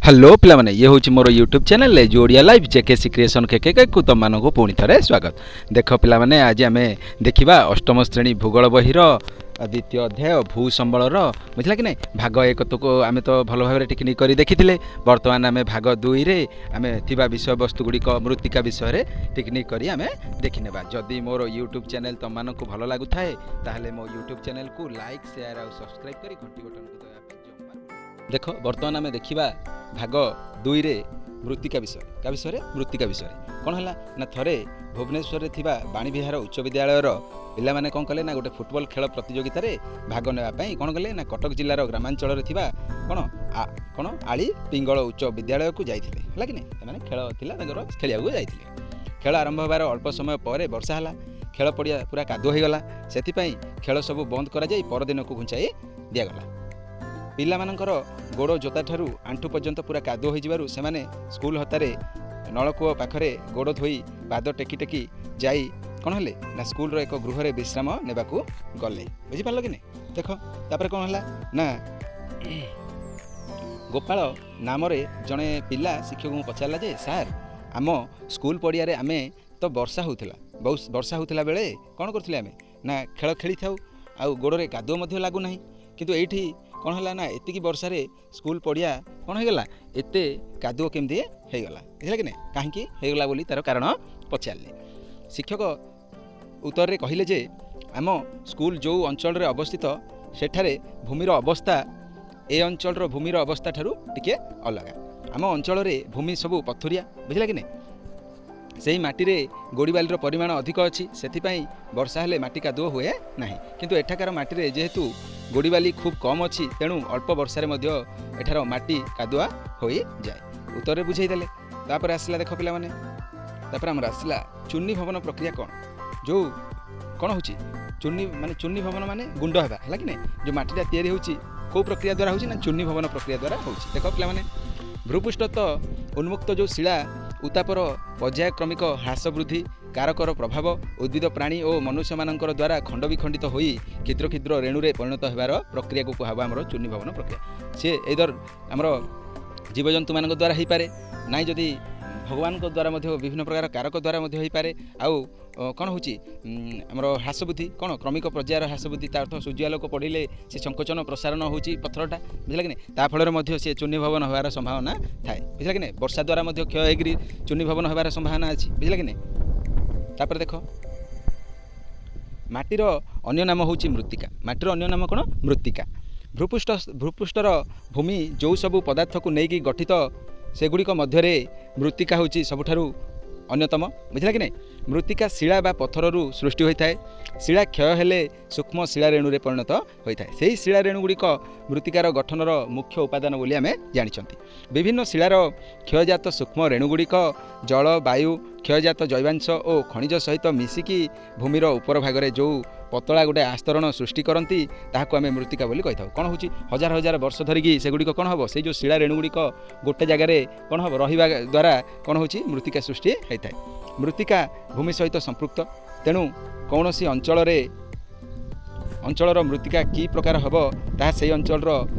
Hello ପିଲାମାନେ, ଇଏ ହେଉଛି ମୋର YouTube channel edu Odia live JKC creation କେ କେ କୁ ତୁମମାନଙ୍କୁ ପୁଣି ଥରେ ସ୍ୱାଗତ। ଦେଖ ପିଲାମାନେ, ଆଜି ଆମେ ଦେଖିବା ଅଷ୍ଟମ ଶ୍ରେଣୀ ଭୂଗୋଳ ବହିର ଦ୍ୱିତୀୟ ଅଧ୍ୟାୟ ଭୂ ସମ୍ବଳର, ବୁଝିଲା କି ନାହିଁ, ଭାଗ ଏକ ତକୁ ଆମେ ତ ଭଲ ଭାବରେ ଟିକିନିଖି କରି ଦେଖିଥିଲେ। ବର୍ତ୍ତମାନ ଆମେ ଭାଗ ଦୁଇରେ ଆମେ ଥିବା ବିଷୟବସ୍ତୁ ଗୁଡ଼ିକ ମୃତ୍ତିକା ବିଷୟରେ ଟିକିନିଖି କରି ଆମେ ଦେଖିନେବା। ଯଦି ମୋର ୟୁଟ୍ୟୁବ୍ ଚ୍ୟାନେଲ୍ ତୁମମାନଙ୍କୁ ଭଲ ଲାଗୁଥାଏ, ତାହେଲେ ମୋ ୟୁଟ୍ୟୁବ୍ ଚ୍ୟାନେଲ୍କୁ ଲାଇକ୍, ସେୟାର ଆଉ ସବସ୍କ୍ରାଇବ୍ କରି ଘଣ୍ଟି ବଟନକୁ ଦବା ପାଇଁ ଜମା। ଦେଖ, ବର୍ତ୍ତମାନ ଆମେ ଦେଖିବା ଭାଗ ଦୁଇରେ ମୃତ୍ତିକା ବିଷୟରେ। କା ବିଷୟରେ? ମୃତ୍ତିକା ବିଷୟରେ। କ'ଣ ହେଲା ନା, ଥରେ ଭୁବନେଶ୍ୱରରେ ଥିବା ବାଣୀବିହାର ଉଚ୍ଚ ବିଦ୍ୟାଳୟର ପିଲାମାନେ କ'ଣ କଲେ ନା, ଗୋଟେ ଫୁଟବଲ ଖେଳ ପ୍ରତିଯୋଗିତାରେ ଭାଗ ନେବା ପାଇଁ କ'ଣ କଲେ ନା, କଟକ ଜିଲ୍ଲାର ଗ୍ରାମାଞ୍ଚଳରେ ଥିବା କ'ଣ ଆଳି ପିଙ୍ଗଳ ଉଚ୍ଚ ବିଦ୍ୟାଳୟକୁ ଯାଇଥିଲେ। ହେଲା କି ନାହିଁ? ସେମାନେ ଖେଳ ଥିଲା ତାଙ୍କର, ଖେଳିବାକୁ ଯାଇଥିଲେ। ଖେଳ ଆରମ୍ଭ ହେବାର ଅଳ୍ପ ସମୟ ପରେ ବର୍ଷା ହେଲା। ଖେଳ ପଡ଼ିଆ ପୁରା କାଦୁଅ ହୋଇଗଲା। ସେଥିପାଇଁ ଖେଳ ସବୁ ବନ୍ଦ କରାଯାଇ ପରଦିନକୁ ଘୁଞ୍ଚାଇ ଦିଆଗଲା। ପିଲାମାନଙ୍କର ଗୋଡ଼ ଜୋତାଠାରୁ ଆଣ୍ଠୁ ପର୍ଯ୍ୟନ୍ତ ପୁରା କାଦୁଅ ହୋଇଯିବାରୁ ସେମାନେ ସ୍କୁଲ ହତାରେ ନଳକୂଅ ପାଖରେ ଗୋଡ଼ ଧୋଇ ପାଦ ଟେକି ଟେକି ଯାଇ କ'ଣ ହେଲେ ନା, ସ୍କୁଲର ଏକ ଗୃହରେ ବିଶ୍ରାମ ନେବାକୁ ଗଲେ। ବୁଝିପାରିଲ କି ନାହିଁ? ଦେଖ, ତାପରେ କ'ଣ ହେଲା ନା, ଗୋପାଳ ନାମରେ ଜଣେ ପିଲା ଶିକ୍ଷକଙ୍କୁ ପଚାରିଲା ଯେ ସାର୍, ଆମ ସ୍କୁଲ ପଡ଼ିଆରେ ଆମେ ତ ବର୍ଷା ହେଉଥିଲା, ବହୁତ ବର୍ଷା ହେଉଥିଲା ବେଳେ କ'ଣ କରୁଥିଲେ ଆମେ ନା, ଖେଳ ଖେଳିଥାଉ ଆଉ ଗୋଡ଼ରେ କାଦୁଅ ମଧ୍ୟ ଲାଗୁନାହିଁ। କିନ୍ତୁ ଏଇଠି କ'ଣ ହେଲା ନା, ଏତିକି ବର୍ଷାରେ ସ୍କୁଲ ପଡ଼ିଆ କ'ଣ ହେଇଗଲା, ଏତେ କାଦୁଅ କେମିତି ହେଇଗଲା? ବୁଝିଲା କି ନାହିଁ? କାହିଁକି ହେଇଗଲା ବୋଲି ତା'ର କାରଣ ପଚାରିଲେ। ଶିକ୍ଷକ ଉତ୍ତରରେ କହିଲେ ଯେ ଆମ ସ୍କୁଲ ଯେଉଁ ଅଞ୍ଚଳରେ ଅବସ୍ଥିତ, ସେଠାରେ ଭୂମିର ଅବସ୍ଥା ଏ ଅଞ୍ଚଳର ଭୂମିର ଅବସ୍ଥା ଠାରୁ ଟିକିଏ ଅଲଗା। ଆମ ଅଞ୍ଚଳରେ ଭୂମି ସବୁ ପଥୁରିଆ, ବୁଝିଲା କି ନାହିଁ? ସେହି ମାଟିରେ ଗୋଡ଼ିବାଲିର ପରିମାଣ ଅଧିକ ଅଛି, ସେଥିପାଇଁ ବର୍ଷା ହେଲେ ମାଟି କାଦୁଅ ହୁଏ ନାହିଁ। କିନ୍ତୁ ଏଠାକାର ମାଟିରେ ଯେହେତୁ ଗୋଡ଼ିବାଲି ଖୁବ୍ କମ୍ ଅଛି, ତେଣୁ ଅଳ୍ପ ବର୍ଷାରେ ମଧ୍ୟ ଏଠାର ମାଟି କାଦୁଆ ହୋଇଯାଏ। ଉତ୍ତରରେ ବୁଝେଇଦେଲେ। ତାପରେ ଆସିଲା, ଦେଖ ପିଲାମାନେ, ତାପରେ ଆମର ଆସିଲା ଚୂର୍ଣ୍ଣି ଭବନ ପ୍ରକ୍ରିୟା କ'ଣ? ଯେଉଁ କ'ଣ ହେଉଛି ଚୂର୍ଣ୍ଣି ମାନେ, ଚୂର୍ଣ୍ଣି ଭବନ ମାନେ ଗୁଣ୍ଡ ହେବା। ହେଲା କି ନାହିଁ? ଯେଉଁ ମାଟିଟା ତିଆରି ହେଉଛି କେଉଁ ପ୍ରକ୍ରିୟା ଦ୍ୱାରା ହେଉଛି ନା, ଚୂର୍ଣ୍ଣି ଭବନ ପ୍ରକ୍ରିୟା ଦ୍ୱାରା ହେଉଛି। ଦେଖ ପିଲାମାନେ, ଭୂପୃଷ୍ଠ ତ ଉନ୍ମୁକ୍ତ ଯେଉଁ ଶିଳା ଉତ୍ତାପର ପର୍ଯ୍ୟାୟକ୍ରମିକ ହ୍ରାସ ବୃଦ୍ଧି, କାରକର ପ୍ରଭାବ, ଉଦ୍ଭିଦ, ପ୍ରାଣୀ ଓ ମନୁଷ୍ୟମାନଙ୍କର ଦ୍ୱାରା ଖଣ୍ଡ ବିଖଣ୍ଡିତ ହୋଇ କ୍ଷୁଦ୍ର କ୍ଷୁଦ୍ର ରେଣୁରେ ପରିଣତ ହେବାର ପ୍ରକ୍ରିୟାକୁ କୁହାହେବ ଆମର ଚୂର୍ଣ୍ଣି ଭବନ ପ୍ରକ୍ରିୟା। ସିଏ ଏଇଦର ଆମର ଜୀବଜନ୍ତୁମାନଙ୍କ ଦ୍ୱାରା ହେଇପାରେ, ନାଇଁ ଯଦି ଭଗବାନଙ୍କ ଦ୍ୱାରା ମଧ୍ୟ, ବିଭିନ୍ନ ପ୍ରକାର କାରକ ଦ୍ୱାରା ମଧ୍ୟ ହେଇପାରେ। ଆଉ କ'ଣ ହେଉଛି ଆମର ହ୍ରାସ ବୃଦ୍ଧି କ'ଣ? କ୍ରମିକ ପର୍ଯ୍ୟାୟର ହ୍ରାସ ବୃଦ୍ଧି। ତା ଅର୍ଥ ସୂର୍ଯ୍ୟାଲୋକ ପଡ଼ିଲେ ସେ ସଂକୋଚନ ପ୍ରସାରଣ ହେଉଛି ପଥରଟା, ବୁଝିଲା କି ନାହିଁ? ତା ଫଳରେ ମଧ୍ୟ ସେ ଚୂର୍ଣ୍ଣି ଭବନ ହେବାର ସମ୍ଭାବନା ଥାଏ, ବୁଝିଲା କି ନାହିଁ? ବର୍ଷା ଦ୍ୱାରା ମଧ୍ୟ କ୍ଷୟ ହେଇକରି ଚୂର୍ଣ୍ଣି ଭବନ ହେବାର ସମ୍ଭାବନା ଅଛି, ବୁଝିଲା କି ନାହିଁ? ତାପରେ ଦେଖ, ମାଟିର ଅନ୍ୟ ନାମ ହେଉଛି ମୃତ୍ତିକା। ମାଟିର ଅନ୍ୟ ନାମ କ'ଣ? ମୃତ୍ତିକା। ଭୂପୃଷ୍ଠର ଭୂମି ଯେଉଁ ସବୁ ପଦାର୍ଥକୁ ନେଇକି ଗଠିତ, ସେଗୁଡ଼ିକ ମଧ୍ୟରେ ମୃତ୍ତିକା ହେଉଛି ସବୁଠାରୁ ଅନ୍ୟତମ, ବୁଝିଲା କି ନାହିଁ? ମୃତ୍ତିକା ଶିଳା ବା ପଥରରୁ ସୃଷ୍ଟି ହୋଇଥାଏ। ଶିଳା କ୍ଷୟ ହେଲେ ସୂକ୍ଷ୍ମ ଶିଳା ରେଣୁରେ ପରିଣତ ହୋଇଥାଏ। ସେହି ଶିଳା ରେଣୁ ଗୁଡ଼ିକ ମୃତ୍ତିକାର ଗଠନର ମୁଖ୍ୟ ଉପାଦାନ ବୋଲି ଆମେ ଜାଣିଛନ୍ତି। ବିଭିନ୍ନ ଶିଳାର କ୍ଷୟଜାତ ସୂକ୍ଷ୍ମ ରେଣୁଗୁଡ଼ିକ ଜଳ, ବାୟୁ, କ୍ଷୟଜାତ ଜୈବାଂଶ ଓ ଖଣିଜ ସହିତ ମିଶିକି ଭୂମିର ଉପର ଭାଗରେ ଯେଉଁ ପତଳା ଗୋଟେ ଆସ୍ତରଣ ସୃଷ୍ଟି କରନ୍ତି, ତାହାକୁ ଆମେ ମୃତ୍ତିକା ବୋଲି କହିଥାଉ। କ'ଣ ହେଉଛି, ହଜାର ହଜାର ବର୍ଷ ଧରିକି ସେଗୁଡ଼ିକ କ'ଣ ହେବ, ସେଇ ଯେଉଁ ଶିଳା ରେଣୁଗୁଡ଼ିକ ଗୋଟେ ଜାଗାରେ କ'ଣ ହେବ, ରହିବା ଦ୍ୱାରା କ'ଣ ହେଉଛି, ମୃତ୍ତିକା ସୃଷ୍ଟି ହୋଇଥାଏ। ମୃତ୍ତିକା ଭୂମି ସହିତ ସମ୍ପୃକ୍ତ। ତେଣୁ କୌଣସି ଅଞ୍ଚଳର ମୃତ୍ତିକା କି ପ୍ରକାର ହେବ, ତାହା ସେଇ ଅଞ୍ଚଳର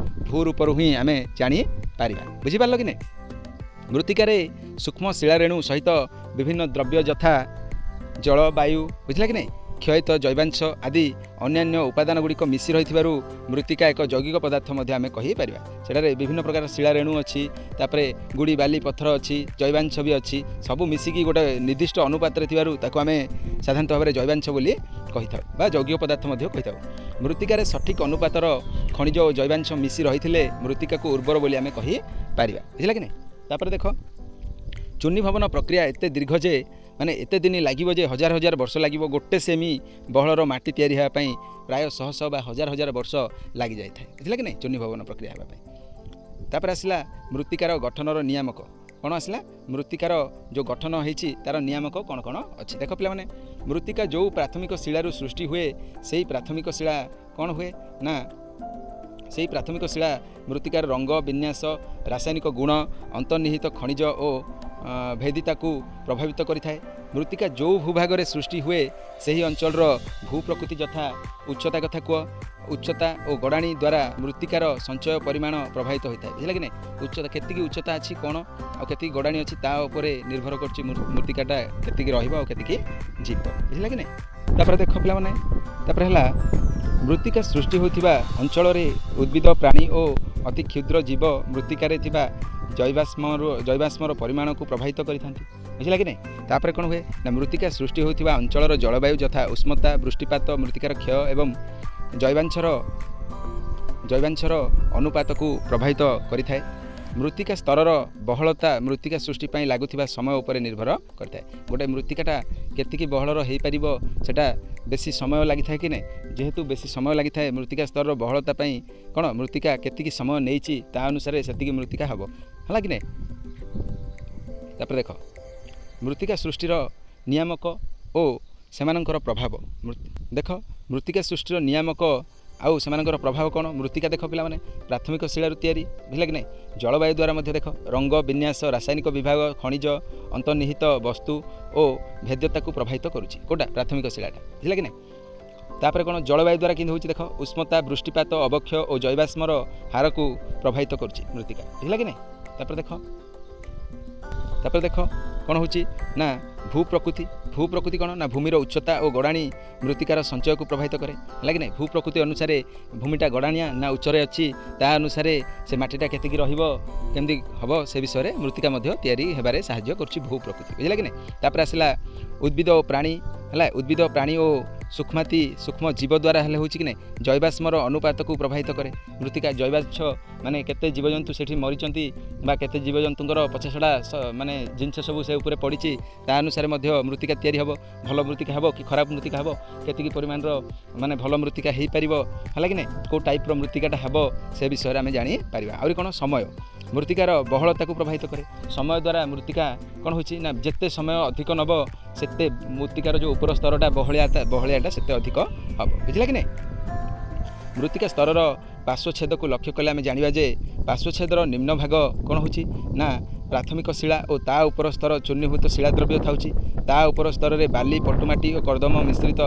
ଭୂରୂପରୁ ହିଁ ଆମେ ଜାଣିପାରିବା। ବୁଝିପାରିଲ କି ନାହିଁ? ମୃତ୍ତିକାରେ ସୂକ୍ଷ୍ମ ଶିଳାରେଣୁ ସହିତ ବିଭିନ୍ନ ଦ୍ରବ୍ୟ ଯଥା ଜଳ, ବାୟୁ, ବୁଝିଲା କି ନାହିଁ, କ୍ଷୟିତ ଜୈବାଂଶ ଆଦି ଅନ୍ୟାନ୍ୟ ଉପାଦାନ ଗୁଡ଼ିକ ମିଶି ରହିଥିବାରୁ ମୃତ୍ତିକା ଏକ ଯୌଗିକ ପଦାର୍ଥ ମଧ୍ୟ ଆମେ କହିପାରିବା। ସେଠାରେ ବିଭିନ୍ନ ପ୍ରକାର ଶିଳାରେଣୁ ଅଛି, ତାପରେ ଗୁଡ଼ି, ବାଲି, ପଥର ଅଛି, ଜୈବାଂଶ ବି ଅଛି। ସବୁ ମିଶିକି ଗୋଟେ ନିର୍ଦ୍ଦିଷ୍ଟ ଅନୁପାତରେ ଥିବାରୁ ତାକୁ ଆମେ ସାଧାରଣତଃ ଭାବରେ ଜୈବାଂଶ ବୋଲି କହିଥାଉ ବା ଯୌଗିକ ପଦାର୍ଥ ମଧ୍ୟ କହିଥାଉ। ମୃତ୍ତିକାରେ ସଠିକ୍ ଅନୁପାତର ଖଣିଜ ଓ ଜୈବାଂଶ ମିଶି ରହିଥିଲେ ମୃତ୍ତିକାକୁ ଉର୍ବର ବୋଲି ଆମେ କହିପାରିବା। ବୁଝିଲା କି ନାହିଁ? ତାପରେ ଦେଖ, ଚୂର୍ଣ୍ଣି ଭବନ ପ୍ରକ୍ରିୟା ଏତେ ଦୀର୍ଘ ଯେ, ମାନେ ଏତେ ଦିନ ଲାଗିବ ଯେ ହଜାର ହଜାର ବର୍ଷ ଲାଗିବ। ଗୋଟେ ସେମି ବହଳର ମାଟି ତିଆରି ହେବା ପାଇଁ ପ୍ରାୟ ଶହ ଶହ ବା ହଜାର ହଜାର ବର୍ଷ ଲାଗିଯାଇଥାଏ। ବୁଝିଲା କି ନାହିଁ? ଚୂର୍ଣ୍ଣି ଭବନ ପ୍ରକ୍ରିୟା ହେବା ପାଇଁ। ତାପରେ ଆସିଲା ମୃତ୍ତିକାର ଗଠନର ନିୟାମକ। କ'ଣ ଆସିଲା? ମୃତ୍ତିକାର ଯେଉଁ ଗଠନ ହେଇଛି ତା'ର ନିୟାମକ କ'ଣ କ'ଣ ଅଛି? ଦେଖ ପିଲାମାନେ, ମୃତ୍ତିକା ଯେଉଁ ପ୍ରାଥମିକ ଶିଳାରୁ ସୃଷ୍ଟି ହୁଏ, ସେଇ ପ୍ରାଥମିକ ଶିଳା କ'ଣ ହୁଏ ନା, ସେଇ ପ୍ରାଥମିକ ଶିଳା ମୃତ୍ତିକାର ରଙ୍ଗ, ବିନ୍ୟାସ, ରାସାୟନିକ ଗୁଣ, ଅନ୍ତର୍ନିହିତ ଖଣିଜ ଓ ଭେଦିତାକୁ ପ୍ରଭାବିତ କରିଥାଏ। ମୃତ୍ତିକା ଯେଉଁ ଭୂଭାଗରେ ସୃଷ୍ଟି ହୁଏ, ସେହି ଅଞ୍ଚଳର ଭୂପ୍ରକୃତି ଯଥା ଉଚ୍ଚତା କଥା କୁହ, ଉଚ୍ଚତା ଓ ଗଡ଼ାଣି ଦ୍ୱାରା ମୃତ୍ତିକାର ସଞ୍ଚୟ ପରିମାଣ ପ୍ରଭାବିତ ହୋଇଥାଏ। ବୁଝିଲା କି ନାହିଁ? ଉଚ୍ଚତା, କେତିକି ଉଚ୍ଚତା ଅଛି କ'ଣ ଆଉ କେତିକି ଗଡ଼ାଣି ଅଛି, ତା ଉପରେ ନିର୍ଭର କରୁଛି ମୃତ୍ତିକାଟା କେତିକି ରହିବ ଆଉ କେତିକି ଯିବ। ବୁଝିଲା କି ନାହିଁ? ତାପରେ ଦେଖ ପିଲାମାନେ, ତାପରେ ହେଲା ମୃତ୍ତିକା ସୃଷ୍ଟି ହେଉଥିବା ଅଞ୍ଚଳରେ ଉଦ୍ଭିଦ, ପ୍ରାଣୀ ଓ ଅତି କ୍ଷୁଦ୍ର ଜୀବ ମୃତ୍ତିକାରେ ଥିବା ଜୈବାଷ୍ମର ପରିମାଣକୁ ପ୍ରଭାବିତ କରିଥାନ୍ତି। ବୁଝିଲା କି ନାହିଁ? ତାପରେ କ'ଣ ହୁଏ ନା ମୃତ୍ତିକା ସୃଷ୍ଟି ହେଉଥିବା ଅଞ୍ଚଳର ଜଳବାୟୁ ଯଥା ଉଷ୍ମତା, ବୃଷ୍ଟିପାତ, ମୃତ୍ତିକାର କ୍ଷୟ ଏବଂ ଜୈବାଂଶର ଅନୁପାତକୁ ପ୍ରଭାବିତ କରିଥାଏ। ମୃତ୍ତିକା ସ୍ତରର ବହଳତା ମୃତ୍ତିକା ସୃଷ୍ଟି ପାଇଁ ଲାଗୁଥିବା ସମୟ ଉପରେ ନିର୍ଭର କରିଥାଏ। ଗୋଟେ ମୃତ୍ତିକାଟା କେତିକି ବହଳର ହେଇପାରିବ ସେଟା ବେଶୀ ସମୟ ଲାଗିଥାଏ କି ନାହିଁ? ଯେହେତୁ ବେଶୀ ସମୟ ଲାଗିଥାଏ, ମୃତ୍ତିକା ସ୍ତରର ବହଳତା ପାଇଁ କ'ଣ ମୃତ୍ତିକା କେତିକି ସମୟ ନେଇଛି ତା ଅନୁସାରେ ସେତିକି ମୃତ୍ତିକା ହେବ। ହେଲା କି ନାହିଁ? ତାପରେ ଦେଖ ମୃତ୍ତିକା ସୃଷ୍ଟିର ନିୟାମକ ଓ ସେମାନଙ୍କର ପ୍ରଭାବ। ଦେଖ ମୃତ୍ତିକା ସୃଷ୍ଟିର ନିୟାମକ ଆଉ ସେମାନଙ୍କର ପ୍ରଭାବ କ'ଣ? ମୃତ୍ତିକା ଦେଖ ପିଲାମାନେ ପ୍ରାଥମିକ ଶିଳାରୁ ତିଆରି। ବୁଝିଲା କି ନାହିଁ? ଜଳବାୟୁ ଦ୍ୱାରା ମଧ୍ୟ ଦେଖ ରଙ୍ଗ, ବିନ୍ୟାସ, ରାସାୟନିକ ବିଭାଗ, ଖଣିଜ, ଅନ୍ତର୍ନିହିତ ବସ୍ତୁ ଓ ଭେଦ୍ୟତାକୁ ପ୍ରଭାବିତ କରୁଛି। କେଉଁଟା? ପ୍ରାଥମିକ ଶିଳାଟା। ବୁଝିଲା କି ନାହିଁ? ତାପରେ କ'ଣ ଜଳବାୟୁ ଦ୍ୱାରା କେମିତି ହେଉଛି? ଦେଖ ଉଷ୍ମତା, ବୃଷ୍ଟିପାତ, ଅବକ୍ଷୟ ଓ ଜୈବାଷ୍ମର ହାରକୁ ପ୍ରଭାବିତ କରୁଛି ମୃତ୍ତିକା। ବୁଝିଲା କି ନାହିଁ? ତାପରେ ଦେଖ କ'ଣ ହେଉଛି ନା ଭୂପ୍ରକୃତି। ଭୂପ୍ରକୃତି କ'ଣ ନା ଭୂମିର ଉଚ୍ଚତା ଓ ଗଡ଼ାଣି ମୃତ୍ତିକାର ସଞ୍ଚୟକୁ ପ୍ରଭାବିତ କରେ। ହେଲା କି ନାହିଁ? ଭୂପ୍ରକୃତି ଅନୁସାରେ ଭୂମିଟା ଗଡ଼ାଣିଆ ନା ଉଚ୍ଚରେ ଅଛି, ତା ଅନୁସାରେ ସେ ମାଟିଟା କେତିକି ରହିବ, କେମିତି ହେବ, ସେ ବିଷୟରେ ମୃତ୍ତିକା ମଧ୍ୟ ତିଆରି ହେବାରେ ସାହାଯ୍ୟ କରୁଛି ଭୂପ୍ରକୃତି। ବୁଝିଲା କି ନାହିଁ? ତାପରେ ଆସିଲା ଉଦ୍ଭିଦ ଓ ପ୍ରାଣୀ। ହେଲା, ଉଦ୍ଭିଦ, ପ୍ରାଣୀ ଓ ସୂକ୍ଷ୍ମାତି ସୂକ୍ଷ୍ମ ଜୀବ ଦ୍ୱାରା ହେଲେ ହେଉଛି କି ନାହିଁ ଜୈବାଷ୍ମର ଅନୁପାତକୁ ପ୍ରଭାବିତ କରେ ମୃତ୍ତିକା। ଜୈବାଂଶ ମାନେ କେତେ ଜୀବଜନ୍ତୁ ସେଠି ମରିଛନ୍ତି ବା କେତେ ଜୀବଜନ୍ତୁଙ୍କର ପଚାସଢ଼ା ମାନେ ଜିନିଷ ସବୁ ସେ ଉପରେ ପଡ଼ିଛି, ତା ଅନୁସାରେ ମଧ୍ୟ ମୃତ୍ତିକା ତିଆରି ହେବ। ଭଲ ମୃତ୍ତିକା ହେବ କି ଖରାପ ମୃତ୍ତିକା ହେବ, କେତିକି ପରିମାଣର ମାନେ ଭଲ ମୃତ୍ତିକା ହେଇପାରିବ, ହେଲା କି ନାହିଁ, କେଉଁ ଟାଇପ୍ର ମୃତ୍ତିକାଟା ହେବ ସେ ବିଷୟରେ ଆମେ ଜାଣିପାରିବା। ଆହୁରି କ'ଣ ସମୟ ମୃତ୍ତିକାର ବହଳତାକୁ ପ୍ରଭାବିତ କରେ। ସମୟ ଦ୍ୱାରା ମୃତ୍ତିକା କ'ଣ ହେଉଛି ନା ଯେତେ ସମୟ ଅଧିକ ନେବ ସେତେ ମୃତ୍ତିକାର ଯେଉଁ ଉପର ସ୍ତରଟା ବହଳିଆଟା ସେତେ ଅଧିକ ହେବ। ବୁଝିଲା କି ନାହିଁ? ମୃତ୍ତିକା ସ୍ତରର ପାର୍ଶ୍ୱଛେଦକୁ ଲକ୍ଷ୍ୟ କଲେ ଆମେ ଜାଣିବା ଯେ ପାର୍ଶ୍ୱଛେଦର ନିମ୍ନ ଭାଗ କ'ଣ ହେଉଛି ନା ପ୍ରାଥମିକ ଶିଳା ଓ ତା ଉପର ସ୍ତର ଚୂର୍ଣ୍ଣୀଭୂତ ଶିଳାଦ୍ରବ୍ୟ ଥାଉଛି। ତା ଉପର ସ୍ତରରେ ବାଲି, ପଟୁମାଟି ଓ କର୍ଦ୍ଦମ ମିଶ୍ରିତ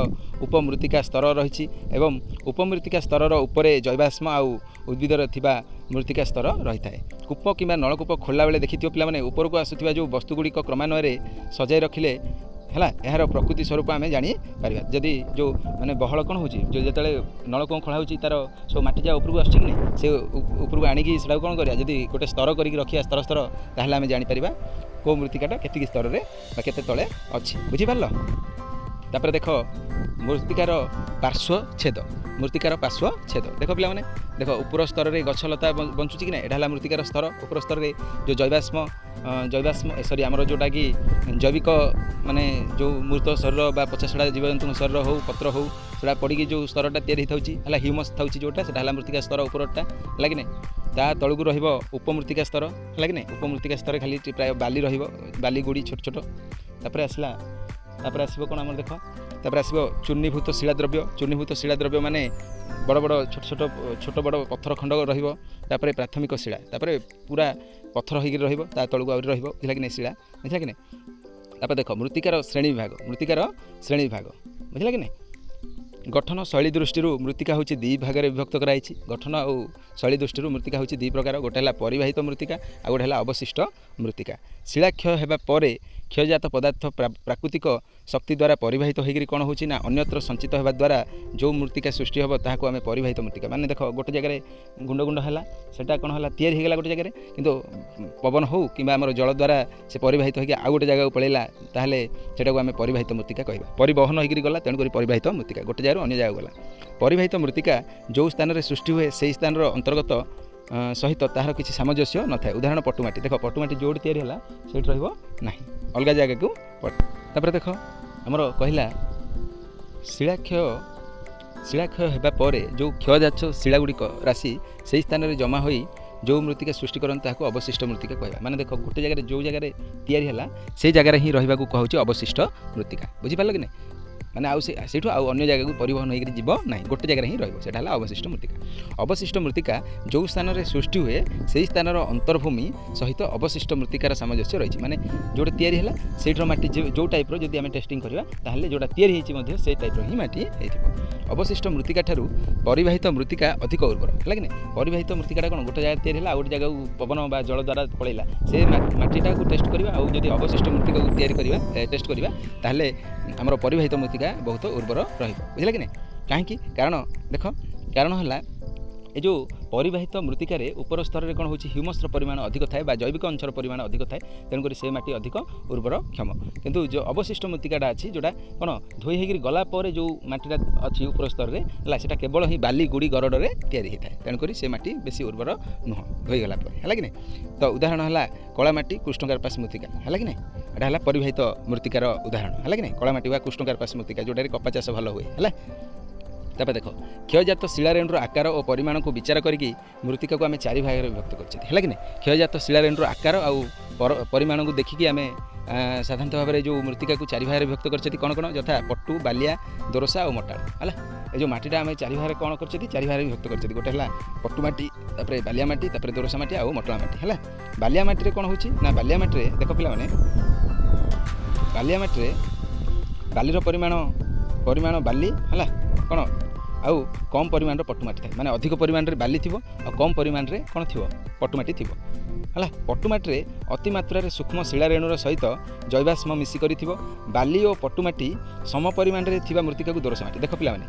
ଉପମୃତ୍ତିକା ସ୍ତର ରହିଛି ଏବଂ ଉପମୃତ୍ତିକା ସ୍ତରର ଉପରେ ଜୈବାଷ୍ମ ଆଉ ଉଦ୍ଭିଦର ଥିବା ମୃତ୍ତିକା ସ୍ତର ରହିଥାଏ। କୂପ କିମ୍ବା ନଳକୂପ ଖୋଲିଲା ବେଳେ ଦେଖିଥିବ ପିଲାମାନେ, ଉପରକୁ ଆସୁଥିବା ଯେଉଁ ବସ୍ତୁଗୁଡ଼ିକ କ୍ରମାନ୍ୱୟରେ ସଜାଇ ରଖିଲେ ହେଲା ଏହାର ପ୍ରକୃତି ସ୍ୱରୂପ ଆମେ ଜାଣିପାରିବା। ଯଦି ଯେଉଁ ମାନେ ବହଳ କ'ଣ ହେଉଛି, ଯେଉଁ ଯେତେବେଳେ ନଳକୂଅ ଖୋଳା ହେଉଛି ତା'ର ସବୁ ମାଟି ଯାହା ଉପରକୁ ଆସୁଛି କି ନାହିଁ, ସେ ଉପରକୁ ଆଣିକି ସେଟାକୁ କ'ଣ କରିବା, ଯଦି ଗୋଟେ ସ୍ତର କରିକି ରଖିବା ସ୍ତର ସ୍ତର, ତାହେଲେ ଆମେ ଜାଣିପାରିବା କେଉଁ ମୃତ୍ତିକାଟା କେତିକି ସ୍ତରରେ ବା କେତେ ତଳେ ଅଛି। ବୁଝିପାରିଲ? ତାପରେ ଦେଖ ମୃତ୍ତିକାର ପାର୍ଶ୍ୱ ଛେଦ। ମୃତ୍ତିକାର ପାର୍ଶ୍ୱ ଛେଦ ଦେଖ ପିଲାମାନେ, ଦେଖ ଉପର ସ୍ତରରେ ଗଛଲତା ବଞ୍ଚୁଛି କି ନାହିଁ? ଏଇଟା ହେଲା ମୃତ୍ତିକାର ସ୍ତର। ଉପର ସ୍ତରରେ ଯେଉଁ ଜୈବାଷ୍ମ ସରି ଆମର ଯେଉଁଟାକି ଜୈବିକ ମାନେ ଯେଉଁ ମୃତ ଶରୀର ବା ପଚାସଢ଼ା ଜୀବଜନ୍ତୁଙ୍କ ଶରୀର ହେଉ, ପତ୍ର ହେଉ, ସେଟା ପଡ଼ିକି ଯେଉଁ ସ୍ତରଟା ତିଆରି ହେଇଥାଉଛି, ହେଲା ହ୍ୟୁମସ୍ ଥାଉଛି ଯେଉଁଟା, ସେଟା ହେଲା ମୃତ୍ତିକା ସ୍ତର ଉପରଟା। ହେଲା କି ନାହିଁ? ତା ତଳକୁ ରହିବ ଉପମୃତ୍ତିକା ସ୍ତର। ହେଲା କି ନାହିଁ? ଉପମୃତ୍ତିକା ସ୍ତରରେ ଖାଲି ପ୍ରାୟ ବାଲି ରହିବ, ବାଲି ଗୁଡ଼ି ଛୋଟ ଛୋଟ। ତାପରେ ଆସିବ କ'ଣ ଆମର ଦେଖ, ତାପରେ ଆସିବ ଚୂର୍ଣ୍ଣୀଭୂତ ଶିଳାଦ୍ରବ୍ୟ। ଚୂର୍ଣ୍ଣୀଭୂତ ଶିଳାଦ୍ରବ୍ୟ ମାନେ ବଡ଼ ବଡ଼ ଛୋଟ ଛୋଟ ଛୋଟ ବଡ଼ ପଥର ଖଣ୍ଡ ରହିବ। ତାପରେ ପ୍ରାଥମିକ ଶିଳା, ତାପରେ ପୁରା ପଥର ହେଇକି ରହିବ, ତା ତଳକୁ ଆହୁରି ରହିବ। ବୁଝିଲା କି ନାହିଁ? ଶିଳା। ବୁଝିଲା କି ନାହିଁ? ତାପରେ ଦେଖ ମୃତ୍ତିକାର ଶ୍ରେଣୀ ବିଭାଗ। ମୃତ୍ତିକାର ଶ୍ରେଣୀ ବିଭାଗ। ବୁଝିଲା କି ନାହିଁ? ଗଠନ ଶୈଳୀ ଦୃଷ୍ଟିରୁ ମୃତ୍ତିକା ହେଉଛି ଦୁଇ ଭାଗରେ ବିଭକ୍ତ କରାଯାଇଛି। ଗଠନ ଆଉ ଶୈଳୀ ଦୃଷ୍ଟିରୁ ମୃତ୍ତିକା ହେଉଛି ଦୁଇ ପ୍ରକାର। ଗୋଟେ ହେଲା ପରିବାହିତ ମୃତ୍ତିକା ଆଉ ଗୋଟେ ହେଲା ଅବଶିଷ୍ଟ ମୃତ୍ତିକା। ଶିଳାକ୍ଷୟ ହେବା ପରେ କ୍ଷୟଜାତ ପଦାର୍ଥ ପ୍ରାକୃତିକ ଶକ୍ତି ଦ୍ୱାରା ପରିବାହିତ ହୋଇକରି କ'ଣ ହେଉଛି ନା ଅନ୍ୟତ୍ର ସଞ୍ଚିତ ହେବା ଦ୍ୱାରା ଯେଉଁ ମୃତ୍ତିକା ସୃଷ୍ଟି ହେବ ତାହାକୁ ଆମେ ପରିବାହିତ ମୃତ୍ତିକା। ମାନେ ଦେଖ ଗୋଟେ ଜାଗାରେ ଗୁଣ୍ଡ ଗୁଣ୍ଡ ହେଲା, ସେଟା କ'ଣ ହେଲା, ତିଆରି ହେଇଗଲା ଗୋଟେ ଜାଗାରେ, କିନ୍ତୁ ପବନ ହେଉ କିମ୍ବା ଆମର ଜଳ ଦ୍ୱାରା ସେ ପରିବାହିତ ହୋଇକି ଆଉ ଗୋଟେ ଜାଗାକୁ ପଳେଇଲା, ତାହେଲେ ସେଟାକୁ ଆମେ ପରିବାହିତ ମୃତ୍ତିକା କହିବା। ପରିବହନ ହୋଇକରି ଗଲା, ତେଣୁକରି ପରିବାହିତ ମୃତ୍ତିକା ଗୋଟେ ଜାଗାରୁ ଅନ୍ୟ ଜାଗାକୁ ଗଲା। ପରିବାହିତ ମୃତ୍ତିକା ଯେଉଁ ସ୍ଥାନରେ ସୃଷ୍ଟି ହୁଏ ସେହି ସ୍ଥାନର ଅନ୍ତର୍ଗତ ସହିତ ତାହାର କିଛି ସାମଞ୍ଜସ୍ୟ ନଥାଏ। ଉଦାହରଣ ପଟୁମାଟି। ଦେଖ ପଟୁମାଟି ଯେଉଁଠି ତିଆରି ହେଲା ସେଇଠି ରହିବ ନାହିଁ, ଅଲଗା ଜାଗାକୁ। ତାପରେ ଦେଖ ଆମର କହିଲା ଶିଳାକ୍ଷୟ ହେବା ପରେ ଯେଉଁ କ୍ଷୟଜାତ ଶିଳାଗୁଡ଼ିକ ରାଶି ସେହି ସ୍ଥାନରେ ଜମା ହୋଇ ଯେଉଁ ମୃତ୍ତିକା ସୃଷ୍ଟି କରନ୍ତି ତାହାକୁ ଅବଶିଷ୍ଟ ମୃତ୍ତିକା କହିବା। ମାନେ ଦେଖ ଗୋଟେ ଜାଗାରେ ଯେଉଁ ଜାଗାରେ ତିଆରି ହେଲା ସେଇ ଜାଗାରେ ହିଁ ରହିବାକୁ କୁହାହେଉଛି ଅବଶିଷ୍ଟ ମୃତ୍ତିକା। ବୁଝିପାରିଲ କି ନାହିଁ? ମାନେ ଆଉ ସେ ସେଇଠୁ ଆଉ ଅନ୍ୟ ଜାଗାକୁ ପରିବହନ ହୋଇକରି ଯିବ ନାହିଁ, ଗୋଟେ ଜାଗାରେ ହିଁ ରହିବ। ସେଇଟା ହେଲା ଅବଶିଷ୍ଟ ମୃତ୍ତିକା। ଅବଶିଷ୍ଟ ମୃତ୍ତିକା ଯେଉଁ ସ୍ଥାନରେ ସୃଷ୍ଟି ହୁଏ ସେଇ ସ୍ଥାନର ଅନ୍ତର୍ଭୂମି ସହିତ ଅବଶିଷ୍ଟ ମୃତ୍ତିକାର ସାମଞ୍ଜସ୍ୟ ରହିଛି। ମାନେ ଯେଉଁଟା ତିଆରି ହେଲା ସେଇଠିର ମାଟି ଯେଉଁ ଟାଇପ୍ର ଯଦି ଆମେ ଟେଷ୍ଟିଂ କରିବା ତାହେଲେ ଯେଉଁଟା ତିଆରି ହେଇଛି ମଧ୍ୟ ସେଇ ଟାଇପ୍ର ହିଁ ମାଟି ହେଇଥିବ। ଅବଶିଷ୍ଟ ମୃତ୍ତିକା ଠାରୁ ପରିବାହିତ ମୃତ୍ତିକା ଅଧିକ ଉର୍ବର, ହେଲା କି ନାହିଁ? ପରିବାହିତ ମୃତ୍ତିକାଟା କ'ଣ, ଗୋଟେ ଜାଗାରେ ତିଆରି ହେଲା ଆଉ ଗୋଟେ ଜାଗାକୁ ପବନ ବା ଜଳ ଦ୍ୱାରା ପଳେଇଲା, ସେ ମାଟିଟାକୁ ଟେଷ୍ଟ କରିବା। ଆଉ ଯଦି ଅବଶିଷ୍ଟ ମୃତ୍ତିକାକୁ ତିଆରି କରିବା, ଟେଷ୍ଟ କରିବା, ତାହେଲେ ଆମର ପରିବାହିତ ମୃତ୍ତିକା ବହୁତ ଉର୍ବର ରହିବ, ବୁଝିଲା କି ନାହିଁ? କାହିଁକି? କାରଣ ଦେଖ, କାରଣ ହେଲା ଏ ଯେଉଁ ପରିବାହିତ ମୃତ୍ତିକାରେ ଉପର ସ୍ତରରେ କ'ଣ ହେଉଛି, ହ୍ୟୁମସ୍ର ପରିମାଣ ଅଧିକ ଥାଏ ବା ଜୈବିକ ଅଂଶର ପରିମାଣ ଅଧିକ ଥାଏ, ତେଣୁକରି ସେ ମାଟି ଅଧିକ ଉର୍ବର କ୍ଷମ। କିନ୍ତୁ ଯେଉଁ ଅବଶିଷ୍ଟ ମୃତ୍ତିକାଟା ଅଛି, ଯେଉଁଟା କ'ଣ ଧୋଇ ହେଇକରି ଗଲା ପରେ ଯେଉଁ ମାଟିଟା ଅଛି ଉପର ସ୍ତରରେ ହେଲା, ସେଇଟା କେବଳ ହିଁ ବାଲି ଗୁଡ଼ି ଗରଡ଼ରେ ତିଆରି ହେଇଥାଏ, ତେଣୁକରି ସେ ମାଟି ବେଶୀ ଉର୍ବର ନୁହଁ ଧୋଇଗଲା ପରେ, ହେଲା କି ନାହିଁ? ତ ଉଦାହରଣ ହେଲା କଳା ମାଟି, କୃଷ୍ଣକାର୍ପାସ ମୃତ୍ତିକା, ହେଲା କି ନାହିଁ? ଏଇଟା ହେଲା ପରିବାହିତ ମୃତ୍ତିକାର ଉଦାହରଣ, ହେଲା କି ନାହିଁ? କଳା ମାଟି ବା କୃଷ୍ଣକାର୍ପାସ ମୃତ୍ତିକା, ଯେଉଁଟାରେ କପା ଚାଷ ଭଲ ହୁଏ, ହେଲା। ତାପରେ ଦେଖ, କ୍ଷୟଜାତ ଶିଳାରେଣୁର ଆକାର ଓ ପରିମାଣକୁ ବିଚାର କରିକି ମୃତ୍ତିକାକୁ ଆମେ ଚାରି ଭାଗରେ ବିଭକ୍ତ କରିଛନ୍ତି, ହେଲା କି ନାହିଁ? କ୍ଷୟଜାତ ଶିଳାରେଣୁର ଆକାର ଆଉ ପରିମାଣକୁ ଦେଖିକି ଆମେ ସାଧାରଣତଃ ଭାବରେ ଯେଉଁ ମୃତ୍ତିକାକୁ ଚାରି ଭାଗରେ ବିଭକ୍ତ କରିଛନ୍ତି, କ'ଣ କ'ଣ? ଯଥା ପଟୁ, ବାଲିଆ, ଦୋରସା ଆଉ ମଟାଳ, ହେଲା। ଏ ଯେଉଁ ମାଟିଟା ଆମେ ଚାରି ଭାଗରେ କ'ଣ କରିଛନ୍ତି, ଚାରି ଭାଗରେ ବିଭକ୍ତ କରିଛନ୍ତି। ଗୋଟେ ହେଲା ପଟୁ ମାଟି, ତାପରେ ବାଲିଆ ମାଟି, ତାପରେ ଦୋରସା ମାଟି ଆଉ ମଟଳା ମାଟି, ହେଲା। ବାଲିଆ ମାଟିରେ କ'ଣ ହେଉଛି ନା, ବାଲିଆ ମାଟିରେ ଦେଖ ପିଲାମାନେ, ବାଲିଆ ମାଟିରେ ବାଲିର ପରିମାଣ ବାଲି ହେଲା କ'ଣ, ଆଉ କମ୍ ପରିମାଣର ପଟୁ ମାଟି ଥାଏ। ମାନେ ଅଧିକ ପରିମାଣରେ ବାଲି ଥିବ ଆଉ କମ୍ ପରିମାଣରେ କ'ଣ ଥିବ, ପଟୁ ମାଟି ଥିବ, ହେଲା। ପଟୁ ମାଟିରେ ଅତିମାତ୍ରାରେ ସୂକ୍ଷ୍ମ ଶିଳାରେଣୁର ସହିତ ଜୈବାଶ୍ମ ମିଶି କରିଥିବ। ବାଲି ଓ ପଟୁ ମାଟି ସମ ପରିମାଣରେ ଥିବା ମୃତ୍ତିକାକୁ ଦୋରସା ମାଟି। ଦେଖ ପିଲାମାନେ,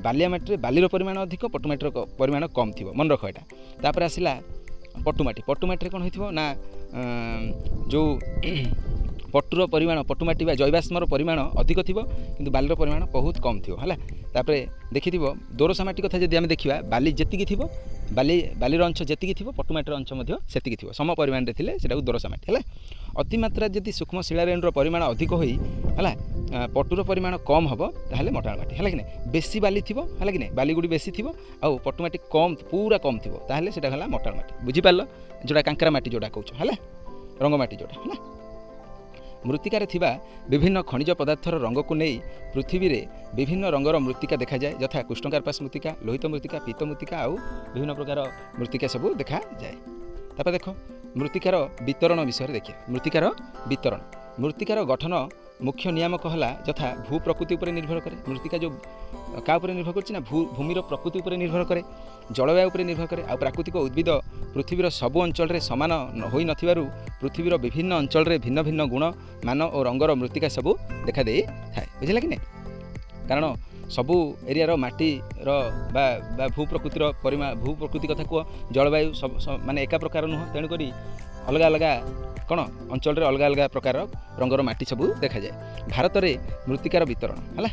ବାଲିଆ ମାଟିରେ ବାଲିର ପରିମାଣ ଅଧିକ, ପଟୁ ମାଟିର ପରିମାଣ କମ୍ ଥିବ, ମନେ ରଖ ଏଇଟା। ତାପରେ ଆସିଲା ପଟୁ ମାଟି। ପଟୁ ମାଟିରେ କ'ଣ ହେଇଥିବ ନା, ଯେଉଁ ପଟୁର ପରିମାଣ, ପଟୁ ମାଟି ବା ଜୈବାଶ୍ମର ପରିମାଣ ଅଧିକ ଥିବ, କିନ୍ତୁ ବାଲିର ପରିମାଣ ବହୁତ କମ୍ ଥିବ, ହେଲା। ତାପରେ ଦେଖିଥିବ ଦୋରସା ମାଟି କଥା ଯଦି ଆମେ ଦେଖିବା, ବାଲି ଯେତିକି ଥିବ, ବାଲିର ଅଂଶ ଯେତିକି ଥିବ, ପଟୁ ମାଟିର ଅଂଶ ମଧ୍ୟ ସେତିକି ଥିବ, ସମ ପରିମାଣରେ ଥିଲେ ସେଟାକୁ ଦୋରସା ମାଟି, ହେଲା। ଅତିମାତ୍ରା ଯଦି ସୂକ୍ଷ୍ମ ଶିଳାରେଣୁର ପରିମାଣ ଅଧିକ ହୋଇ ହେଲା, ପଟୁର ପରିମାଣ କମ୍ ହେବ, ତାହେଲେ ମଟାଳ ମାଟି, ହେଲା କି ନାହିଁ? ବେଶୀ ବାଲି ଥିବ, ହେଲା କି ନାହିଁ? ବାଲିଗୁଡ଼ି ବେଶୀ ଥିବ ଆଉ ପଟୁ ମାଟି କମ୍, ପୁରା କମ୍ ଥିବ, ତାହେଲେ ସେଇଟା ହେଲା ମଟାଳ ମାଟି, ବୁଝିପାରିଲ? ଯେଉଁଟା କାଙ୍କରା ମାଟି ଯେଉଁଟା କହୁଛ, ହେଲା, ରଙ୍ଗ ମାଟି ଯେଉଁଟା, ହେଲା। ମୃତ୍ତିକାରେ ଥିବା ବିଭିନ୍ନ ଖଣିଜ ପଦାର୍ଥର ରଙ୍ଗକୁ ନେଇ ପୃଥିବୀରେ ବିଭିନ୍ନ ରଙ୍ଗର ମୃତ୍ତିକା ଦେଖାଯାଏ, ଯଥା କୃଷ୍ଣକାର୍ପାସ ମୃତ୍ତିକା, ଲୋହିତ ମୃତ୍ତିକା, ପୀତ ମୃତ୍ତିକା ଆଉ ବିଭିନ୍ନ ପ୍ରକାର ମୃତ୍ତିକା ସବୁ ଦେଖାଯାଏ। ତାପରେ ଦେଖ ମୃତ୍ତିକାର ବିତରଣ ବିଷୟରେ ଦେଖିବା। ମୃତ୍ତିକାର ବିତରଣ, ମୃତ୍ତିକାର ଗଠନ ମୁଖ୍ୟ ନିୟାମକ ହେଲା ଯଥା ଭୂ ପ୍ରକୃତି ଉପରେ ନିର୍ଭର କରେ। ମୃତ୍ତିକା ଯେଉଁ କାହା ଉପରେ ନିର୍ଭର କରୁଛି ନା, ଭୂମିର ପ୍ରକୃତି ଉପରେ ନିର୍ଭର କରେ, ଜଳବାୟୁ ଉପରେ ନିର୍ଭର କରେ। ଆଉ ପ୍ରାକୃତିକ ଉଦ୍ଭିଦ ପୃଥିବୀର ସବୁ ଅଞ୍ଚଳରେ ସମାନ ହୋଇନଥିବାରୁ ପୃଥିବୀର ବିଭିନ୍ନ ଅଞ୍ଚଳରେ ଭିନ୍ନ ଭିନ୍ନ ଗୁଣ, ମାନ ଓ ରଙ୍ଗର ମୃତ୍ତିକା ସବୁ ଦେଖାଦେଇଥାଏ, ବୁଝିଲା କି ନାହିଁ? କାରଣ ସବୁ ଏରିଆର ମାଟିର ବା ଭୂପ୍ରକୃତିର ଭୂ ପ୍ରକୃତି କଥା କୁହ, ଜଳବାୟୁ ମାନେ ଏକା ପ୍ରକାର ନୁହଁ, ତେଣୁକରି ଅଲଗା ଅଲଗା କ'ଣ ଅଞ୍ଚଳରେ ଅଲଗା ଅଲଗା ପ୍ରକାର ରଙ୍ଗର ମାଟି ସବୁ ଦେଖାଯାଏ। ଭାରତରେ ମୃତ୍ତିକାର ବିତରଣ ହେଲା।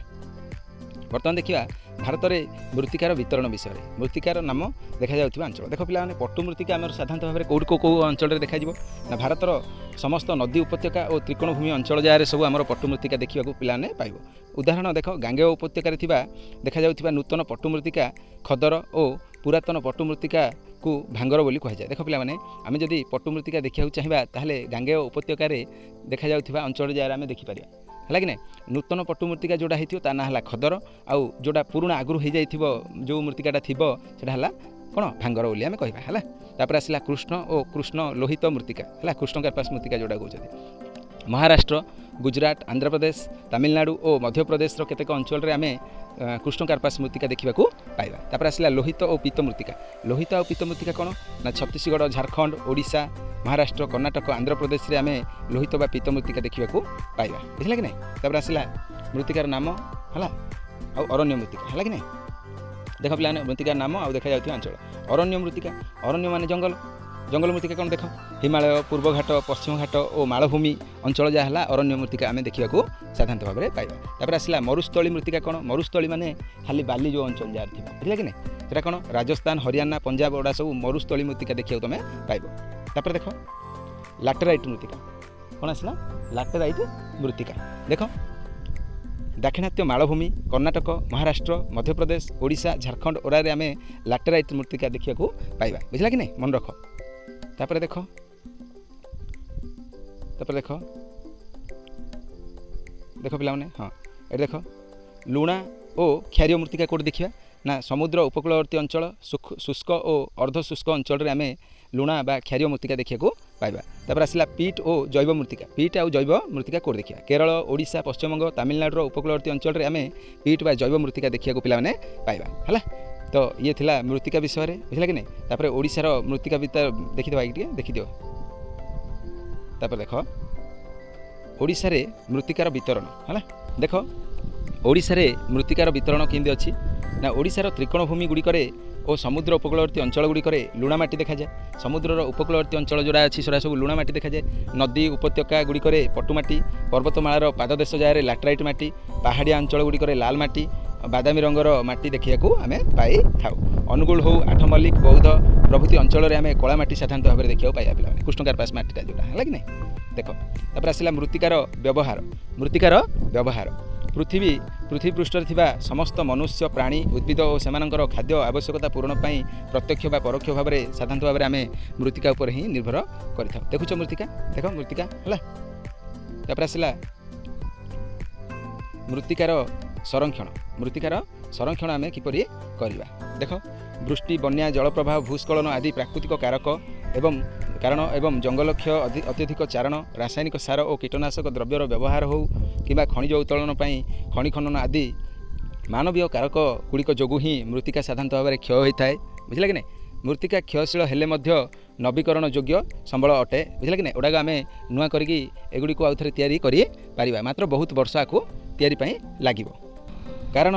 ବର୍ତ୍ତମାନ ଦେଖିବା ଭାରତରେ ମୃତ୍ତିକାର ବିତରଣ ବିଷୟରେ। ମୃତ୍ତିକାର ନାମ ଦେଖାଯାଉଥିବା ଅଞ୍ଚଳ। ଦେଖ ପିଲାମାନେ, ପଟୁ ମୃତ୍ତିକା ଆମର ସାଧାରଣତଃ ଭାବରେ କେଉଁଠି କେଉଁ କେଉଁ ଅଞ୍ଚଳରେ ଦେଖାଯିବ ନା, ଭାରତର ସମସ୍ତ ନଦୀ ଉପତ୍ୟକା ଓ ତ୍ରିକୋଣଭୂମି ଅଞ୍ଚଳ ଯାହାରେ ସବୁ ଆମର ପଟୁ ମୃତ୍ତିକା ଦେଖିବାକୁ ପିଲାମାନେ ପାଇବ। ଉଦାହରଣ ଦେଖ, ଗାଙ୍ଗେୟ ଉପତ୍ୟକାରେ ଥିବା ଦେଖାଯାଉଥିବା ନୂତନ ପଟୁ ମୃତ୍ତିକା ଖଦର ଓ ପୁରାତନ ପଟୁ ମୃତ୍ତିକାକୁ ଭାଙ୍ଗର ବୋଲି କୁହାଯାଏ। ଦେଖ ପିଲାମାନେ, ଆମେ ଯଦି ପଟୁ ମୃତ୍ତିକା ଦେଖିବାକୁ ଚାହିଁବା ତାହେଲେ ଗାଙ୍ଗେୟ ଉପତ୍ୟକାରେ ଦେଖାଯାଉଥିବା ଅଞ୍ଚଳ ଯାହାରେ ଆମେ ଦେଖିପାରିବା, ହେଲା କି ନାହିଁ? ନୂତନ ପଟୁ ମୃତ୍ତିକା ଯେଉଁଟା ହେଇଥିବ ତା ନାଁ ହେଲା ଖଦର, ଆଉ ଯେଉଁଟା ପୁରୁଣା ଆଗରୁ ହେଇଯାଇଥିବ ଯେଉଁ ମୃତ୍ତିକାଟା ଥିବ ସେଇଟା ହେଲା କ'ଣ ଭାଙ୍ଗର ବୋଲି ଆମେ କହିବା, ହେଲା। ତାପରେ ଆସିଲା କୃଷ୍ଣ ଓ କୃଷ୍ଣ ଲୋହିତ ମୃତ୍ତିକା, ହେଲା, କୃଷ୍ଣକାର୍ପାସ ମୃତ୍ତିକା ଯେଉଁଟା କହୁଛନ୍ତି। ମହାରାଷ୍ଟ୍ର, ଗୁଜୁରାଟ, ଆନ୍ଧ୍ରପ୍ରଦେଶ, ତାମିଲନାଡ଼ୁ ଓ ମଧ୍ୟପ୍ରଦେଶର କେତେକ ଅଞ୍ଚଳରେ ଆମେ କୃଷ୍ଣକାର୍ପାସ ମୃତ୍ତିକା ଦେଖିବାକୁ ପାଇବା। ତାପରେ ଆସିଲା ଲୋହିତ ଓ ପୀତ ମୃତ୍ତିକା। ଲୋହିତ ଆଉ ପୀତ ମୃତ୍ତିକା କ'ଣ ନା, ଛତିଶଗଡ଼, ଝାଡ଼ଖଣ୍ଡ, ଓଡ଼ିଶା, ମହାରାଷ୍ଟ୍ର, କର୍ଣ୍ଣାଟକ, ଆନ୍ଧ୍ରପ୍ରଦେଶରେ ଆମେ ଲୋହିତ ବା ପୀତ ମୃତ୍ତିକା ଦେଖିବାକୁ ପାଇବା, ବୁଝିଲା କି ନାହିଁ? ତାପରେ ଆସିଲା ମୃତ୍ତିକାର ନାମ ହେଲା ଆଉ ଅରଣ୍ୟ ମୃତ୍ତିକା, ହେଲା କି ନାହିଁ? ଦେଖ ପିଲାମାନେ, ମୃତ୍ତିକାର ନାମ ଆଉ ଦେଖାଯାଉଥିବା ଅଞ୍ଚଳ। ଅରଣ୍ୟ ମୃତ୍ତିକା, ଅରଣ୍ୟ ମାନେ ଜଙ୍ଗଲ, ଜଙ୍ଗଲ ମୃତ୍ତିକା କ'ଣ ଦେଖ, ହିମାଳୟ, ପୂର୍ବଘାଟ, ପଶ୍ଚିମଘାଟ ଓ ମାଳଭୂମି ଅଞ୍ଚଳ ଯାହା ହେଲା ଅରଣ୍ୟ ମୃତ୍ତିକା ଆମେ ଦେଖିବାକୁ ସାଧାରଣତଃ ଭାବରେ ପାଇବା। ତାପରେ ଆସିଲା ମରୁସ୍ଥଳୀ ମୃତ୍ତିକା କ'ଣ? ମରୁସ୍ଥଳୀ ମାନେ ଖାଲି ବାଲି ଯେଉଁ ଅଞ୍ଚଳ ଯାହାର ଥିବ, ବୁଝିଲା କି ନାହିଁ? ସେଇଟା କ'ଣ ରାଜସ୍ଥାନ, ହରିୟାଣା, ପଞ୍ଜାବ ଏଗୁଡ଼ା ସବୁ ମରୁସ୍ଥଳୀ ମୃତ୍ତିକା ଦେଖିବାକୁ ତୁମେ ପାଇବ। ତାପରେ ଦେଖ ଲାଟେରାଇଟ୍ ମୃତ୍ତିକା କ'ଣ ଆସିଲା? ଲାଟେରାଇଟ୍ ମୃତ୍ତିକା ଦେଖ, ଦାକ୍ଷିଣାତ୍ୟ ମାଳଭୂମି, କର୍ଣ୍ଣାଟକ, ମହାରାଷ୍ଟ୍ର, ମଧ୍ୟପ୍ରଦେଶ, ଓଡ଼ିଶା, ଝାଡ଼ଖଣ୍ଡ ଓରାରେ ଆମେ ଲାଟେରାଇଟ୍ ମୃତ୍ତିକା ଦେଖିବାକୁ ପାଇବା, ବୁଝିଲା କି ନାହିଁ? ମନେ ରଖ। ତାପରେ ଦେଖ, ତାପରେ ଦେଖ, ଦେଖ ପିଲାମାନେ, ହଁ ଏଠି ଦେଖ ଲୁଣା ଓ କ୍ଷାରୀୟ ମୃତ୍ତିକା କେଉଁଠି ଦେଖିବା ନା ସମୁଦ୍ର ଉପକୂଳବର୍ତ୍ତୀ ଅଞ୍ଚଳ, ଶୁଷ୍କ ଓ ଅର୍ଦ୍ଧଶୁଷ୍କ ଅଞ୍ଚଳରେ ଆମେ ଲୁଣା ବା କ୍ଷାରୀୟ ମୃତ୍ତିକା ଦେଖିବାକୁ ପାଇବା। ତାପରେ ଆସିଲା ପିଟ୍ ଓ ଜୈବ ମୃତ୍ତିକା। ପିଟ୍ ଆଉ ଜୈବ ମୃତ୍ତିକା କେଉଁଠି ଦେଖିବା? କେରଳ, ଓଡ଼ିଶା, ପଶ୍ଚିମବଙ୍ଗ, ତାମିଲନାଡ଼ୁର ଉପକୂଳବର୍ତ୍ତୀ ଅଞ୍ଚଳରେ ଆମେ ପିଟ୍ ବା ଜୈବ ମୃତ୍ତିକା ଦେଖିବାକୁ ପିଲାମାନେ ପାଇବା। ହେଲା, ତ ଇଏ ଥିଲା ମୃତ୍ତିକା ବିଷୟରେ, ବୁଝିଲା କି ନାହିଁ? ତାପରେ ଓଡ଼ିଶାର ମୃତ୍ତିକା ଦେଖିଦେବା, ଟିକେ ଦେଖିଦିଅ। ତାପରେ ଦେଖ ଓଡ଼ିଶାରେ ମୃତ୍ତିକାର ବିତରଣ। ହେଲା, ଦେଖ ଓଡ଼ିଶାରେ ମୃତ୍ତିକାର ବିତରଣ କେମିତି ଅଛି ନା ଓଡ଼ିଶାର ତ୍ରିକୋଣଭୂମି ଗୁଡ଼ିକରେ ଓ ସମୁଦ୍ର ଉପକୂଳବର୍ତ୍ତୀ ଅଞ୍ଚଳ ଗୁଡ଼ିକରେ ଲୁଣା ମାଟି ଦେଖାଯାଏ। ସମୁଦ୍ରର ଉପକୂଳବର୍ତ୍ତୀ ଅଞ୍ଚଳ ଯେଉଁଟା ଅଛି ସେଟା ସବୁ ଲୁଣା ମାଟି ଦେଖାଯାଏ। ନଦୀ ଉପତ୍ୟକା ଗୁଡ଼ିକରେ ପଟୁ ମାଟି, ପର୍ବତମାଳାର ପାଦଦେଶ ଜାଗାରେ ଲାଟରାଇଟ୍ ମାଟି, ପାହାଡ଼ିଆ ଅଞ୍ଚଳ ଗୁଡ଼ିକରେ ଲାଲ ମାଟି, ବାଦାମୀ ରଙ୍ଗର ମାଟି ଦେଖିବାକୁ ଆମେ ପାଇଥାଉ। ଅନୁଗୁଳ ହେଉ, ଆଠମଲ୍ଲିକ, ବୌଦ୍ଧ ପ୍ରଭୃତି ଅଞ୍ଚଳରେ ଆମେ କଳା ମାଟି ସାଧାରଣତଃ ଭାବରେ ଦେଖିବାକୁ ପାଇବା ପିଲାମାନେ, କୃଷ୍ଣକାର ପାସ ମାଟିଟା ଯେଉଁଟା, ହେଲା କି ନାହିଁ? ଦେଖ ତାପରେ ଆସିଲା ମୃତ୍ତିକାର ବ୍ୟବହାର। ମୃତ୍ତିକାର ବ୍ୟବହାର ପୃଥିବୀ ପୃଥିବୀ ପୃଷ୍ଠରେ ଥିବା ସମସ୍ତ ମନୁଷ୍ୟ, ପ୍ରାଣୀ, ଉଦ୍ଭିଦ ଓ ସେମାନଙ୍କର ଖାଦ୍ୟ ଆବଶ୍ୟକତା ପୂରଣ ପାଇଁ ପ୍ରତ୍ୟକ୍ଷ ବା ପରୋକ୍ଷ ଭାବରେ ସାଧାରଣତଃ ଭାବରେ ଆମେ ମୃତ୍ତିକା ଉପରେ ହିଁ ନିର୍ଭର କରିଥାଉ। ଦେଖୁଛ ମୃତ୍ତିକା, ଦେଖ ମୃତ୍ତିକା। ହେଲା, ତାପରେ ଆସିଲା ମୃତ୍ତିକାର ସଂରକ୍ଷଣ। ମୃତ୍ତିକାର ସଂରକ୍ଷଣ ଆମେ କିପରି କରିବା? ଦେଖ ବୃଷ୍ଟି, ବନ୍ୟା, ଜଳପ୍ରବାହ, ଭୂସ୍ଖଳନ ଆଦି ପ୍ରାକୃତିକ କାରକ ଏବଂ କାରଣ ଏବଂ ଜଙ୍ଗଲ କ୍ଷୟ, ଅତ୍ୟଧିକ ଚାରଣ, ରାସାୟନିକ ସାର ଓ କୀଟନାଶକ ଦ୍ରବ୍ୟର ବ୍ୟବହାର ହେଉ କିମ୍ବା ଖଣିଜ ଉତ୍ତୋଳନ ପାଇଁ ଖଣି ଖନନ ଆଦି ମାନବୀୟ କାରକ ଗୁଡ଼ିକ ଯୋଗୁଁ ହିଁ ମୃତ୍ତିକା ସାଧାରଣତଃ ଭାବରେ କ୍ଷୟ ହୋଇଥାଏ। ବୁଝିଲା କି ନାହିଁ? ମୃତ୍ତିକା କ୍ଷୟଶୀଳ ହେଲେ ମଧ୍ୟ ନବୀକରଣ ଯୋଗ୍ୟ ସମ୍ବଳ ଅଟେ। ବୁଝିଲା କି ନାହିଁ? ଏଗୁଡ଼ାକ ଆମେ ନୂଆ କରିକି ଏଗୁଡ଼ିକୁ ଆଉ ଥରେ ତିଆରି କରିପାରିବା, ମାତ୍ର ବହୁତ ବର୍ଷ ଆକୁ ତିଆରି ପାଇଁ ଲାଗିବ। କାରଣ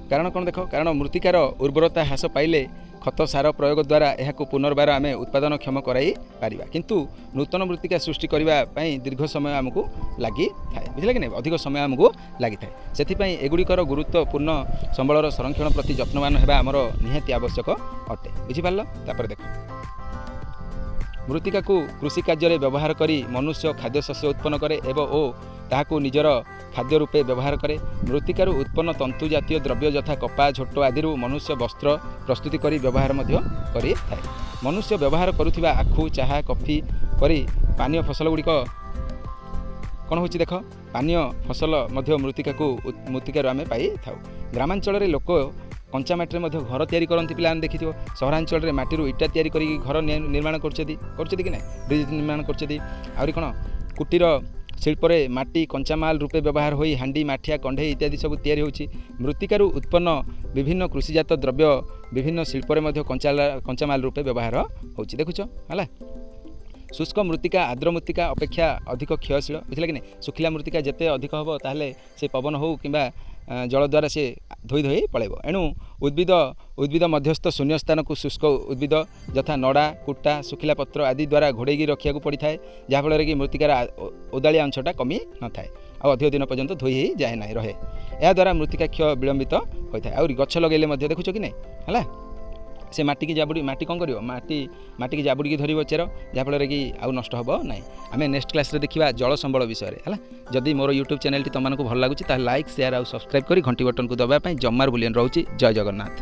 କାରଣ କ'ଣ ଦେଖ, କାରଣ ମୃତ୍ତିକାର ଉର୍ବରତା ହ୍ରାସ ପାଇଲେ ଖତ ସାର ପ୍ରୟୋଗ ଦ୍ୱାରା ଏହାକୁ ପୁନର୍ବାର ଆମେ ଉତ୍ପାଦନକ୍ଷମ କରାଇ ପାରିବା, କିନ୍ତୁ ନୂତନ ମୃତ୍ତିକା ସୃଷ୍ଟି କରିବା ପାଇଁ ଦୀର୍ଘ ସମୟ ଆମକୁ ଲାଗିଥାଏ। ବୁଝିଲା କି ନାହିଁ? ଅଧିକ ସମୟ ଆମକୁ ଲାଗିଥାଏ। ସେଥିପାଇଁ ଏଗୁଡ଼ିକର ଗୁରୁତ୍ୱପୂର୍ଣ୍ଣ ସମ୍ବଳର ସଂରକ୍ଷଣ ପ୍ରତି ଯତ୍ନବାନ ହେବା ଆମର ନିହାତି ଆବଶ୍ୟକ ଅଟେ। ବୁଝିପାରିଲ? ତାପରେ ଦେଖ ମୃତ୍ତିକାକୁ କୃଷି କାର୍ଯ୍ୟରେ ବ୍ୟବହାର କରି ମନୁଷ୍ୟ ଖାଦ୍ୟଶସ୍ୟ ଉତ୍ପନ୍ନ କରେ ଏବଂ ଓ ତାହାକୁ ନିଜର ଖାଦ୍ୟ ରୂପେ ବ୍ୟବହାର କରେ। ମୃତ୍ତିକାରୁ ଉତ୍ପନ୍ନ ତନ୍ତୁ ଜାତୀୟ ଦ୍ରବ୍ୟ ଯଥା କପା, ଝୋଟ ଆଦିରୁ ମନୁଷ୍ୟ ବସ୍ତ୍ର ପ୍ରସ୍ତୁତି କରି ବ୍ୟବହାର ମଧ୍ୟ କରିଥାଏ। ମନୁଷ୍ୟ ବ୍ୟବହାର କରୁଥିବା ଆଖୁ, ଚାହା, କଫି ପରି ପାନୀୟ ଫସଲ ଗୁଡ଼ିକ କ'ଣ ହେଉଛି ଦେଖ, ପାନୀୟ ଫସଲ ମଧ୍ୟ ମୃତ୍ତିକାରୁ ଆମେ ପାଇଥାଉ। ଗ୍ରାମାଞ୍ଚଳରେ ଲୋକ କଞ୍ଚା ମାଟିରେ ମଧ୍ୟ ଘର ତିଆରି କରନ୍ତି, ପିଲାମାନେ ଦେଖିଥିବ। ସହରାଞ୍ଚଳରେ ମାଟିରୁ ଇଟା ତିଆରି କରିକି ଘର ନିର୍ମାଣ କରୁଛନ୍ତି, କରୁଛନ୍ତି କି ନାହିଁ? ବ୍ରିଜ୍ ନିର୍ମାଣ କରୁଛନ୍ତି। ଆହୁରି କ'ଣ, କୁଟୀର ଶିଳ୍ପରେ ମାଟି କଞ୍ଚାମାଲ ରୂପେ ବ୍ୟବହାର ହୋଇ ହାଣ୍ଡି, ମାଠିଆ, କଣ୍ଢେଇ ଇତ୍ୟାଦି ସବୁ ତିଆରି ହେଉଛି। ମୃତ୍ତିକାରୁ ଉତ୍ପନ୍ନ ବିଭିନ୍ନ କୃଷିଜାତ ଦ୍ରବ୍ୟ ବିଭିନ୍ନ ଶିଳ୍ପରେ ମଧ୍ୟ କଞ୍ଚାମାଲ ରୂପେ ବ୍ୟବହାର ହେଉଛି। ଦେଖୁଛ? ହେଲା, ଶୁଷ୍କ ମୃତ୍ତିକା ଆର୍ଦ୍ର ମୃତ୍ତିକା ଅପେକ୍ଷା ଅଧିକ କ୍ଷୟଶୀଳ। ବୁଝିଲା କି ନାହିଁ? ଶୁଖିଲା ମୃତ୍ତିକା ଯେତେ ଅଧିକ ହେବ ତାହେଲେ ସେ ପବନ ହେଉ କିମ୍ବା ଜଳ ଦ୍ୱାରା ସେ ଧୋଇ ଧୋଇ ପଳାଇବ। ଏଣୁ ଉଦ୍ଭିଦ ମଧ୍ୟସ୍ଥ ଶୂନ୍ୟ ସ୍ଥାନକୁ ଶୁଷ୍କ ଉଦ୍ଭିଦ ଯଥା ନଡ଼ା, କୁଟା, ଶୁଖିଲା ପତ୍ର ଆଦି ଦ୍ୱାରା ଘୋଡ଼େଇକି ରଖିବାକୁ ପଡ଼ିଥାଏ, ଯାହାଫଳରେ କି ମୃତ୍ତିକାର ଓଦାଳିଆ ଅଂଶଟା କମି ନଥାଏ ଆଉ ଅଧିକ ଦିନ ପର୍ଯ୍ୟନ୍ତ ଧୋଇ ହେଇ ଯାଏ ନାହିଁ, ରହେ। ଏହାଦ୍ୱାରା ମୃତ୍ତିକା କ୍ଷୟ ବିଳମ୍ବିତ ହୋଇଥାଏ। ଆହୁରି ଗଛ ଲଗାଇଲେ ମଧ୍ୟ ଦେଖୁଛ କି ନାହିଁ? ହେଲା, ସେ ମାଟିକି ଜାବୁଡ଼ି, ମାଟି କ'ଣ କରିବ? ମାଟିକି ଜାବୁଡ଼ିକି ଧରିବ ଚେର, ଯାହାଫଳରେ କି ଆଉ ନଷ୍ଟ ହେବ ନାହିଁ। ଆମେ ନେକ୍ସଟ କ୍ଲାସ୍ରେ ଦେଖିବା ଜଳ ସମ୍ବଳ ବିଷୟରେ। ହେଲା, ଯଦି ମୋର ୟୁଟ୍ୟୁବ୍ ଚ୍ୟାନେଲଟି ତୁମମାନଙ୍କୁ ଭଲ ଲାଗୁଛି ତାହେଲେ ଲାଇକ୍, ସେୟାର ଆଉ ସବସ୍କ୍ରାଇବ୍ କରି ଘଣ୍ଟି ବଟନକୁ ଦବାଇବା ପାଇଁ ଜମାରୁ ଭୁଲିବେନି। ରହୁଛି, ଜୟ ଜଗନ୍ନାଥ।